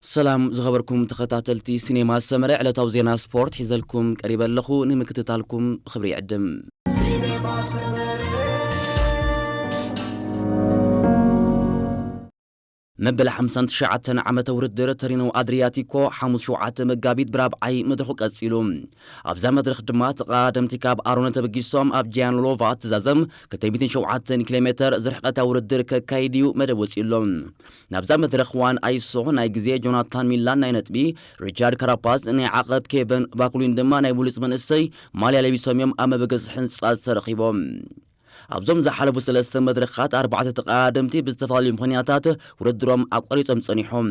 ሰላም ዝኸበርኩም ተኸታተልቲ ሲኔማ ሰመረ፣ ዕለታዊ ዜና ስፖርት ሒዘልኩም ቀሪበ ኣለኹ። ንምክትታልኩም ብኽብሪ ይዕድም። መበል ሓምሳን ትሽዓተን ዓመተ ውድድር ተሪኖ ኣድሪያቲኮ ሓሙስ ሸውዓተ መጋቢት ብራብዓይ መድረኹ ቀጺሉ። ኣብዛ መድረኽ ድማ ተቐዳደምቲ ካብ ኣሮነ ተበጊሶም ኣብ ጃንሎቫ ትዛዘም ክልተ ሚእትን ሸውዓተን ኪሎ ሜተር ዝርሕቀታ ውድድር ከካይድ እዩ መደብ ወጺኡ ኣሎ። ናብዛ መድረኽ ዋን ኣይሶ ናይ ግዜ ጆናታን ሚላን ናይ ነጥቢ፣ ሪቻርድ ካራፓዝ ናይ ዓቐብ፣ ኬቨን ቫኩሊን ድማ ናይ ብሉጽ መንእሰይ ማልያ ለቢሶም እዮም ኣብ መበገሲ ሕንጻ ዝተረኺቦም። ኣብዞም ዝሓለፉ ሰለስተ መድረኻት ኣርባዕተ ተቐዳደምቲ ብዝተፈላለዩ ምኽንያታት ውድድሮም ኣቋሪጾም ጸኒሖም።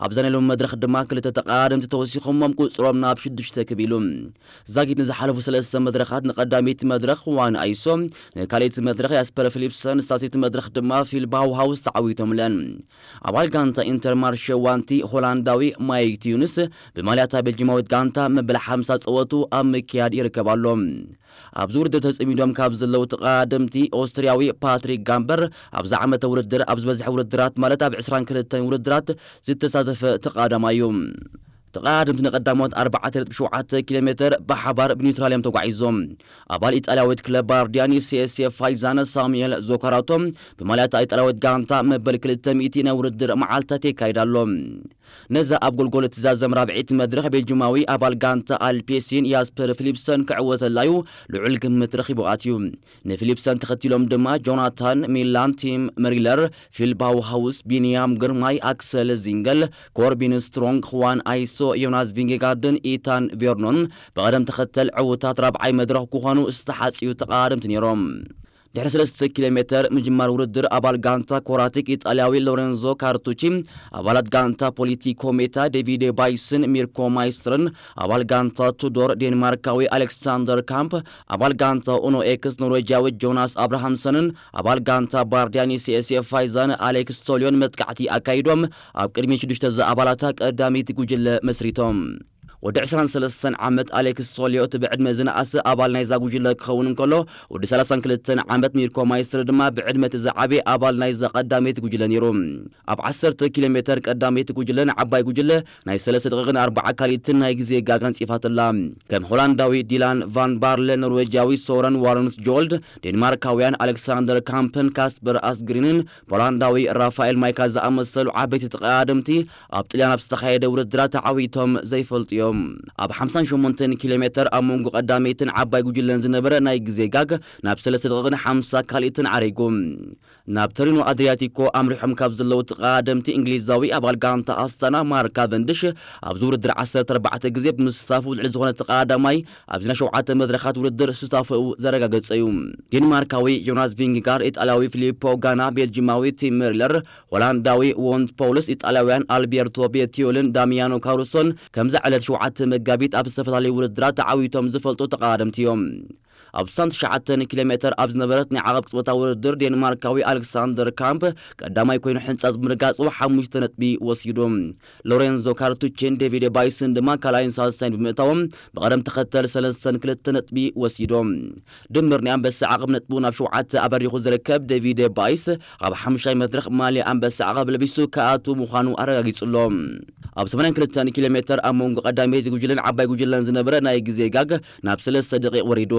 ኣብዛ ናይ ሎሚ መድረኽ ድማ ክልተ ተቐዳደምቲ ተወሲኾሞም ቁጽሮም ናብ ሽዱሽተ ክብ ኢሉ። ዛጊት ንዝሓለፉ ሰለስተ መድረኻት ንቐዳመይቲ መድረኽ ዋን ኣይሶ፣ ንካልኣይቲ መድረኽ ያስፐር ፊሊፕሰን፣ ንሳልሰይቲ መድረኽ ድማ ፊል ባውሃውስ ተዓዊቶምለን። ኣባል ጋንታ ኢንተርማርሸ ዋንቲ ሆላንዳዊ ማይክ ቲዩንስ ብማልያታ ቤልጂማዊት ጋንታ መበል ሓምሳ ጸወቱ ኣብ ምክያድ ይርከብ ኣሎ። ኣብዚ ውድድር ተጸሚዶም ካብ ዘለዉ ተቐዳደምቲ ኦስትርያዊ ፓትሪክ ጋምበር ኣብዚ ዓመተ ውድድር ኣብ ዝበዝሐ ውድድራት ማለት ኣብ ዕስራን ክልተን ውድድራት ዝተሳተፈ ተቐዳዳማይ እዩ። ተቐዳደምቲ ንቐዳሞት ኣርባዕተ ነጥቢ ሸውዓተ ኪሎ ሜተር ብሓባር ብኒውትራል እዮም ተጓዒዞም። ኣባል ኢጣልያዊት ክለብ ባርዲያኒ ሲኤስኤፍ ፋይዛነ ሳሙኤል ዞካራቶ ብማልያታ ኢጣልያዊት ጋንታ መበል ክልተ ሚእቲ ናይ ውድድር መዓልታት የካይድ ኣሎ። ነዛ ኣብ ጎልጎል እትዛዘም ራብዒት መድረኽ ቤልጅማዊ ኣባል ጋንታ ኣልፔሲን ያስፐር ፊሊፕሰን ክዕወተላዩ ልዑል ግምት ረኺቡ ኣትዩ። ንፊሊፕሰን ተኸቲሎም ድማ ጆናታን ሚላን፣ ቲም መሪለር፣ ፊል ባውሃውስ፣ ቢንያም ግርማይ፣ ኣክሰል ዚንገል፣ ኮርቢን ስትሮንግ፣ ክዋን ኣይሶ፣ ዮናስ ቪንጌጋርድን ኢታን ቬርኖን ብቐደም ተኸተል ዕውታት ራብዓይ መድረኽ ክኾኑ ዝተሓጽዩ ተቓደምቲ ነይሮም። ድሕሪ ሰለስተ ኪሎ ሜተር ምጅማር ውድድር ኣባል ጋንታ ኮራቲክ ኢጣልያዊ ሎሬንዞ ካርቱቺ፣ ኣባላት ጋንታ ፖሊቲኮ ሜታ ዴቪድ ባይስን ሚርኮ ማይስትርን ኣባል ጋንታ ቱዶር ዴንማርካዊ ኣሌክሳንደር ካምፕ፣ ኣባል ጋንታ ኡኖ ኤክስ ኖርዌጃዊ ጆናስ ኣብርሃምሰንን ኣባል ጋንታ ባርዲያኒ ሲኤስኤፍ ፋይዛን ኣሌክስ ቶልዮን መጥቃዕቲ ኣካይዶም ኣብ ቅድሚ ሽዱሽተ ዝኣባላታ ቀዳመይቲ ጉጅለ መስሪቶም። ወዲ ዕስራን ሰለስተን ዓመት ኣሌክስ ቶልዮ እቲ ብዕድመ ዝነኣሰ ኣባል ናይዛ ጉጅለ ክኸውን እንከሎ፣ ወዲ ሰላሳን ክልተን ዓመት ሚርኮ ማይስትር ድማ ብዕድመ እቲ ዝዓበየ ኣባል ናይዛ ቀዳመይቲ ጉጅለ ነይሩ። ኣብ ዓሰርተ ኪሎ ሜተር ቀዳመይቲ ጉጅለ ንዓባይ ጉጅለ ናይ ሰለስተ ደቂቕን ኣርባዓ ካልኢትን ናይ ግዜ ጋግ ኣንጺፋትላ። ከም ሆላንዳዊ ዲላን ቫን ባርለ፣ ኖርዌጃዊ ሶረን ዋረንስ ጆልድ፣ ዴንማርካውያን ኣሌክሳንደር ካምፕን ካስፐር ኣስግሪንን ፖላንዳዊ ራፋኤል ማይካ ዝኣመሰሉ ዓበይቲ ተቐዳደምቲ ኣብ ጥልያን ኣብ ዝተኻየደ ውድድራት ተዓዊቶም ዘይፈልጡ እዮም። ኣብ ሓምሳን ሸሞንተን ኪሎ ሜተር ኣብ መንጎ ቀዳመይትን ዓባይ ጉጅለን ዝነበረ ናይ ግዜ ጋግ ናብ ሰለስተ ደቂቕን ሓምሳ ካልኢትን ዓሪጉ። ናብ ተሪኖ ኣድሪያቲኮ ኣምሪሖም ካብ ዘለዉ ተቐዳደምቲ እንግሊዛዊ ኣባል ጋንታ ኣስታና ማርክ ካቨንድሽ ኣብዚ ውድድር ዓሰርተ ኣርባዕተ ግዜ ብምስታፉ ልዕሊ ዝኾነ ተቐዳዳማይ ኣብዚ ናይ ሸውዓተ መድረኻት ውድድር ሱታፈኡ ዘረጋገጸ እዩ። ዴንማርካዊ ዮናስ ቪንግጋርድ፣ ኢጣልያዊ ፊሊፖ ጋና፣ ቤልጂማዊ ቲም ሜርለር፣ ሆላንዳዊ ዎንት ፖውልስ፣ ኢጣልያውያን ኣልቤርቶ ቤቲዮልን ዳሚያኖ ካሩሶን ከምዛ ዕለት ሸውዓተ መጋቢት ኣብ ዝተፈላለዩ ውድድራት ተዓዊቶም ዝፈልጡ ተቐዳደምቲ እዮም። ኣብ ስሳን ትሽዓተን ኪሎ ሜተር ኣብ ዝነበረት ናይ ዓቐብ ቅጽበታዊ ውድድር ዴንማርካዊ ኣሌክሳንደር ካምፕ ቀዳማይ ኮይኑ ሕንጻጽ ብምርጋጹ ሓሙሽተ ነጥቢ ወሲዱ። ሎሬንዞ ካርቱቺን ዴቪድ ባይስን ድማ ካልኣይን ሳልሳይን ብምእታዎም ብቐደም ተኸተል ሰለስተን ክልተ ነጥቢ ወሲዶም። ድምር ናይ ኣንበሳ ዓቐብ ነጥቡ ናብ ሸውዓተ ኣበሪኹ ዝርከብ ዴቪድ ባይስ ኣብ ሓሙሻይ መድረኽ ማልያ ኣንበሳ ዓቐብ ለቢሱ ክኣቱ ምዃኑ ኣረጋጊጹ ኣሎ። ኣብ ሰማንያን ክልተን ኪሎ ሜተር ኣብ መንጎ ቀዳመይቲ ጉጅለን ዓባይ ጉጅለን ዝነበረ ናይ ግዜ ጋግ ናብ ሰለስተ ደቂቕ ወሪዱ።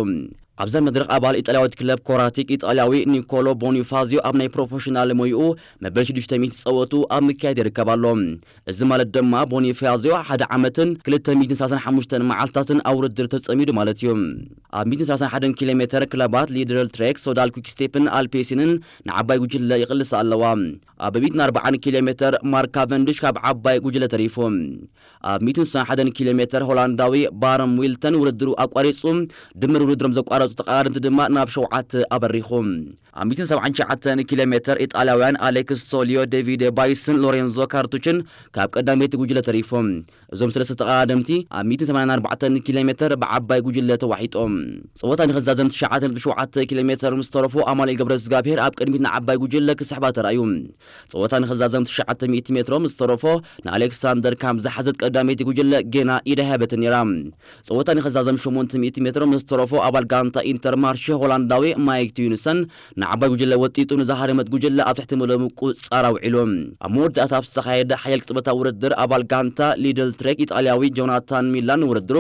ኣብዛ መድረኽ ኣባል ኢጣልያዊት ክለብ ኮራቲክ ኢጣልያዊ ኒኮሎ ቦኒፋዚዮ ኣብ ናይ ፕሮፌሽናል ሞይኡ መበል ሽዱሽተ ሚእቲ ጸወቱ ኣብ ምክያድ ይርከብ ኣሎ። እዚ ማለት ድማ ቦኒፋዚዮ ሓደ ዓመትን ክልተ ሚእትን ሰላሳን ሓሙሽተን መዓልታትን ኣብ ውድድር ተጸሚዱ ማለት እዩ። ኣብ ሚእትን ሰላሳን ሓደን ኪሎ ሜተር ክለባት ሊድረል ትሬክ፣ ሶዳል፣ ኲክስቴፕን ኣልፔሲንን ንዓባይ ጉጅለ ይቕልሳ ኣለዋ። ኣብ ሚእትን ኣርባዓን ኪሎ ሜተር ማርክ ካቨንድሽ ካብ ዓባይ ጉጅለ ተሪፉ። ኣብ ሚእትን ስሳን ሓደን ኪሎ ሜተር ሆላንዳዊ ባረም ዊልተን ውድድሩ ኣቋሪጹ፣ ድምር ውድድሮም ዘቋረጹ ተቐዳደምቲ ድማ ናብ ሸውዓተ ኣበሪኹ። ኣብ ሚእትን ሰብዓን ትሽዓተን ኪሎ ሜተር ኢጣልያውያን ኣሌክስ ቶሊዮ፣ ዴቪድ ባይስን ሎሬንዞ ካርቱችን ካብ ቀዳመይቲ ጉጅለ ተሪፎም። እዞም ሰለስተ ተቐዳደምቲ ኣብ ሚእትን ሰማንያን ኣርባዕተን ኪሎ ሜተር ብዓባይ ጉጅለ ተዋሒጦም። ጸወታ ንኽዛዘም ትሽዓተ ነጥቢ ሸውዓተ ኪሎ ሜተር ምስ ተረፎ ኣማኑኤል ገብረ እግዚኣብሔር ኣብ ቅድሚት ንዓባይ ጉጅለ ክስሕባ ተራእዩ። ጸወታ ንኽዛዘም ትሽዓተ ሚእቲ ሜትሮ ምስ ተረፎ ንኣሌክሳንደር ካምፕ ዝሓዘት ቀዳመይቲ ጉጅለ ጌና ኢዳ ሃበትን ነይራ። ጸወታ ንኽዛዘም ሸሞንተ ሚእቲ ሜትሮ ምስ ተረፎ ኣባል ጋንታ ጋንታ ኢንተርማርሸ ሆላንዳዊ ማይክ ቱዩንሰን ንዓባይ ጉጅለ ወጢጡ ንዝሃረመት ጉጅለ ኣብ ትሕቲ መለሙ ቁጻር ኣውዒሉ። ኣብ መወዳእታ ኣብ ዝተኻየደ ሓያል ቅጽበታዊ ውድድር ኣባል ጋንታ ሊድል ትሬክ ኢጣልያዊ ጆናታን ሚላን ውድድሩ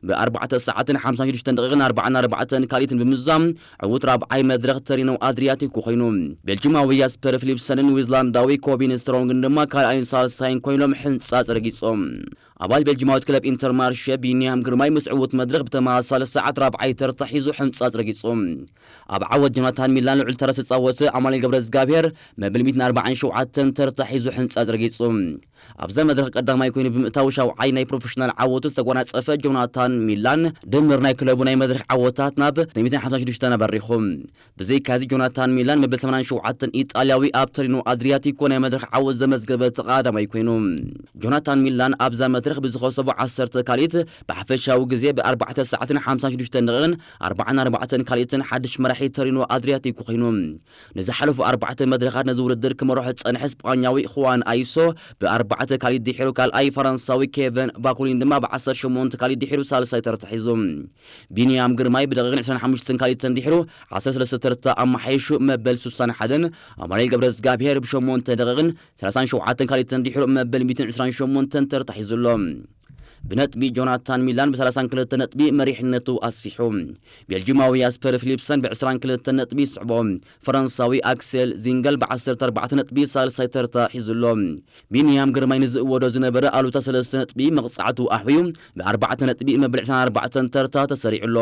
ብ4 ሰዓትን 56 ደቂቕን 44 ካልኢትን ብምዛም ዕዉት ራብዓይ መድረኽ ተሪኖ ኣድሪያቲኮ ኮይኑ። ቤልጂማዊ ያስፐር ፊሊፕሰንን ኒውዚላንዳዊ ኮቢን ስትሮንግን ድማ ካልኣይን ሳልሳይን ኮይኖም ሕንጻጽ ረጊጾም። ኣባል ቤልጂማዊት ክለብ ኢንተርማርሸ ቢንያም ግርማይ ምስ ዕዉት መድረኽ ብተመሳሳሊ ሰዓት ራብዓይ ተርታ ሒዙ ሕንጻጽ ረጊጹ። ኣብ ዓወት ጆናታን ሚላን ልዑል ተራ ዝተጻወተ ኣማኑኤል ገብረ እግዚኣብሔር መበል ሚእትን ኣርባዓን ሸውዓተን ተርታ ሒዙ ሕንጻጽ ረጊጹ። ኣብዛ መድረኽ ቀዳማይ ኮይኑ ብምእታው ሻውዓይ ናይ ፕሮፌሽናል ዓወቱ ዝተጎናጸፈ ጆናታን ሚላን ድምር ናይ ክለቡ ናይ መድረኽ ዓወታት ናብ ሚእትን ሓምሳን ሽዱሽተን ኣበሪኹ። ብዘይካዚ ጆናታን ሚላን መበል ሰማንያን ሸውዓተን ኢጣልያዊ ኣብ ተሪኖ ኣድሪያቲኮ ናይ መድረኽ ዓወት ዘመዝገበ እቲ ቀዳማይ ኮይኑ። ጆናታን ሚላን ኣብዛ መድረኽ ብዝኸሰቦ ዓሰርተ ካልኢት ብሓፈሻዊ ግዜ ብ4 ሰዓትን ሓምሳን ሽዱሽተን ደቂቕን ኣርባዓን ኣርባዕተን ካልኢትን ሓድሽ መራሒ ተሪኖ ኣድሪያቲኮ ኮይኑ። ንዝሓለፉ ኣርባዕተ መድረኻት ነዚ ውድድር ክመርሖ ዝጸንሐ ስጳኛዊ ኹዋን ኣይሶ ብ4 ካልኢት ድሒሩ ካልኣይ ፈረንሳዊ ኬቨን ባኩሊን ድማ ብ18 ካልኢት ድሒሩ ሳልሳይ ተርታ ሒዙ። ቢንያም ግርማይ ብደቂቕን ዕስራን ሓሙሽተን ካልኢትን ድሒሩ ዓሰርተ ሰለስተ ተርታ ኣመሓይሹ መበል ስሳን ሓደን፣ ኣማኑኤል ገብረ እግዚኣብሔር ብሸሞንተ ደቂቕን ሰላሳን ሸውዓተን ካልኢትን ድሒሩ መበል ሚእትን ዕስራን ሸሞንተን ተርታ ሒዙ ኣሎ። ብነጥቢ ጆናታን ሚላን ብ32 ነጥቢ መሪሕነቱ ኣስፊሑ። ቤልጂማዊ ያስፐር ፊሊፕሰን ብ22 ነጥቢ ይስዕቦ። ፈረንሳዊ ኣክሴል ዚንገል ብ14 ነጥቢ ሳልሳይ ተርታ ሒዙ ኣሎ። ቢንያም ግርማይ ንዝእወዶ ዝነበረ ኣሉታ ሰለስተ ነጥቢ መቕጻዕቱ ኣሕውዩ ብ4 ነጥቢ መበል ዕስራን ኣርባዕተን ተርታ ተሰሪዑ ኣሎ።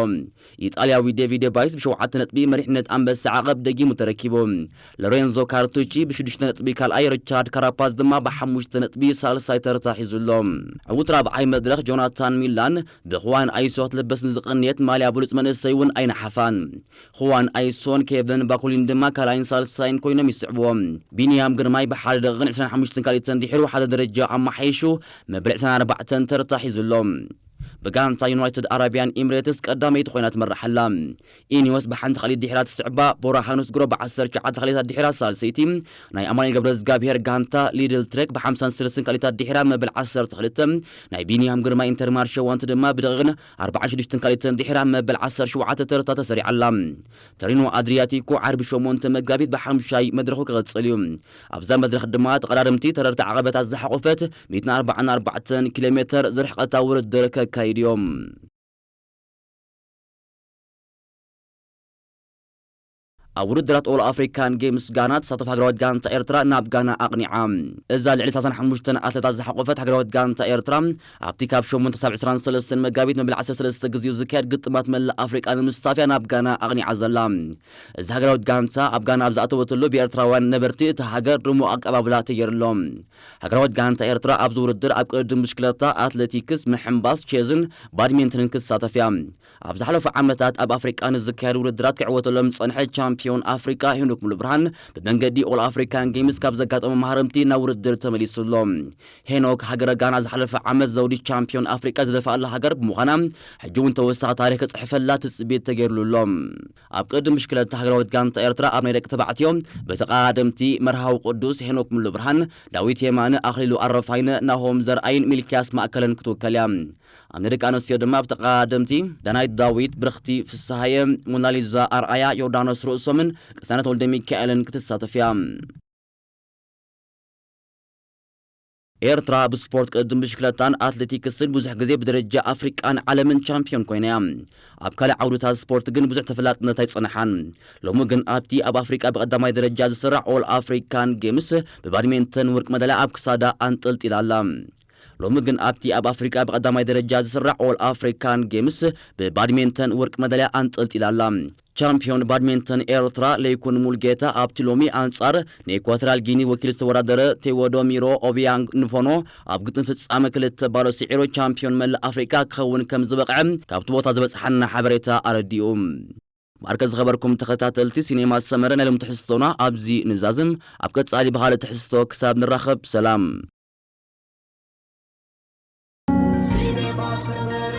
ኢጣልያዊ ዴቪድ ባይስ ብሸውዓተ ነጥቢ መሪሕነት ኣንበሳ ዓቐብ ደጊሙ ተረኪቡ። ሎሬንዞ ካርቱቺ ብሽዱሽተ ነጥቢ ካልኣይ፣ ሪቻርድ ካራፓዝ ድማ ብሓሙሽተ ነጥቢ ሳልሳይ ተርታ ሒዙ ኣሎ። ዕዉት ራብዓይ መድረኽ ጆናታን ሚላን ብኹዋን ኣይሶ ክትልበስ ንዝቐንየት ማልያ ብሉጽ መንእሰይ እውን ኣይነሓፋን። ኹዋን ኣይሶን ኬቨን ባኩሊን ድማ ካልኣይን ሳልሳይን ኮይኖም ይስዕብዎ። ቢንያም ግርማይ ብሓደ ደቂቕን ዕስራን ሓሙሽተን ካልኢትን ድሒሩ ሓደ ደረጃ ኣመሓይሹ መበል ዕስራን ኣርባዕተን ተርታ ሒዙ ኣሎ። ብጋንታ ዩናይትድ ኣረቢያን ኢምሬትስ ቀዳመይቲ ኮይና ትመርሕ ኣላ። ኢኒዮስ ብሓንቲ ካልኢት ድሒራ ትስዕባ፣ ቦራ ሃኑስ ግሮ ብ19 ካልኢታት ድሒራ ሳልሰይቲ፣ ናይ ኣማኑኤል ገብረ እግዚኣብሔር ጋንታ ሊድል ትሬክ ብ53 ካልኢታት ድሒራ መበል ዓሰርተ ክልተ፣ ናይ ቢንያም ግርማ ኢንተርማርሸ ዋንቲ ድማ ብደቂቕን ኣርባዓን ሽዱሽተን ካልኢትን ድሒራ መበል ዓሰርተ ሸውዓተ ተርታ ተሰሪዓ ኣላ። ተሪኖ ኣድሪያቲኮ ዓርቢ ሸሞንተ መጋቢት ብሓሙሻይ መድረኹ ክቕጽል እዩ። ኣብዛ መድረኽ ድማ ተቐዳደምቲ ተረርቲ ዓቐበታት ዝሓቖፈት ሚእትን ኣርባዓን ኣርባዕተን ኪሎ ሜተር ዝርሕቐታ ውድድር ከካይድ እዮም። ኣብ ውድድራት ኦል ኣፍሪካን ጌምስ ጋና ተሳተፍ ሃገራዊት ጋንታ ኤርትራ ናብ ጋና ኣቕኒዓ። እዛ ልዕሊ ሰላሳን ሓሙሽተን ኣትሌታት ዝሓቖፈት ሃገራዊት ጋንታ ኤርትራ ኣብቲ ካብ ሸሞንተ ሳብ ዕስራን ሰለስተን መጋቢት መበል ዓሰርተ ሰለስተ ግዜኡ ዝካየድ ግጥማት መላእ ኣፍሪቃ ንምስታፍያ ናብ ጋና ኣቕኒዓ ዘላ። እዚ ሃገራዊት ጋንታ ኣብ ጋና ኣብ ዝኣተወትሉ ብኤርትራውያን ነበርቲ እቲ ሃገር ድሙቕ ኣቀባብላ ተገይሩሎም። ሃገራዊት ጋንታ ኤርትራ ኣብዚ ውድድር ኣብ ቅድድም ብሽክለታ፣ ኣትሌቲክስ፣ ምሕምባስ፣ ቼዝን ባድሚንተንን ክትሳተፍ እያ። ኣብ ዝሓለፉ ዓመታት ኣብ ኣፍሪቃ ንዝካየዱ ውድድራት ክዕወተሎም ዝጸንሐ ቻምፒዮን ኣፍሪቃ ሄኖክ ሙሉብርሃን ብመንገዲ ኦል ኣፍሪካን ጌምስ ካብ ዘጋጠሙ ማህረምቲ ናብ ውድድር ተመሊሱ ኣሎ። ሄኖክ ሃገረ ጋና ዝሓለፈ ዓመት ዘውዲ ቻምፒዮን ኣፍሪቃ ዝደፍኣላ ሃገር ብምዃና ሕጂ እውን ተወሳኺ ታሪኽ ክጽሕፈላ ትጽቢት ተገይሩሉ ኣሎ። ኣብ ቅድም ብሽክለታ ሃገራዊት ጋንታ ኤርትራ ኣብ ናይ ደቂ ተባዕትዮ ብተቐዳደምቲ መርሃዊ ቅዱስ፣ ሄኖክ ሙሉብርሃን፣ ዳዊት የማነ፣ ኣኽሊሉ ኣረፋይነ፣ ናሆም ዘርኣይን ሚልኪያስ ማእከለን ክትውከል እያ። ኣብ ናይ ደቂ ኣንስትዮ ድማ ብተቐዳደምቲ ዳናይት ዳዊት፣ ብርኽቲ ፍስሃየ፣ ሞናሊዛ ኣርኣያ፣ ዮርዳኖስ ርእሶምን ቅሳነት ወልደ ሚካኤልን ክትሳተፍ እያ። ኤርትራ ብስፖርት ቅድም ብሽክለታን ኣትሌቲክስን ብዙሕ ግዜ ብደረጃ ኣፍሪቃን ዓለምን ቻምፒዮን ኮይና እያ። ኣብ ካልእ ዓውድታት ስፖርት ግን ብዙሕ ተፈላጥነት ኣይጸንሓን። ሎሚ ግን ኣብቲ ኣብ ኣፍሪቃ ብቐዳማይ ደረጃ ዝስራዕ ኦል ኣፍሪካን ጌምስ ብባድሜንተን ወርቂ መዳልያ ኣብ ክሳዳ ኣንጠልጢላ ኣላ። ሎሚ ግን ኣብቲ ኣብ ኣፍሪቃ ብቐዳማይ ደረጃ ዝስራዕ ኦል ኣፍሪካን ጌምስ ብባድሜንተን ወርቂ መዳልያ ኣንጠልጢላ ኣላ። ቻምፒዮን ባድሜንተን ኤርትራ ለይኩን ሙልጌታ ኣብቲ ሎሚ ኣንጻር ንኢኳቶራል ጊኒ ወኪሉ ዝተወዳደረ ቴዎዶሚሮ ኦቢያንግ ንፎኖ ኣብ ግጥም ፍጻመ ክልተ ባዶ ስዒሩ ቻምፒዮን መላእ ኣፍሪቃ ክኸውን ከም ዝበቕዐ ካብቲ ቦታ ዝበጽሓና ሓበሬታ ኣረዲኡ። ማርከ ዝኸበርኩም ተኸታተልቲ ሲኔማ ሰመረ ናይ ሎም ትሕዝቶና ኣብዚ ንዛዝም። ኣብ ቀጻሊ ብኻልእ ትሕዝቶ ክሳብ ንራኸብ ሰላም። ሲኔማ ሰመረ።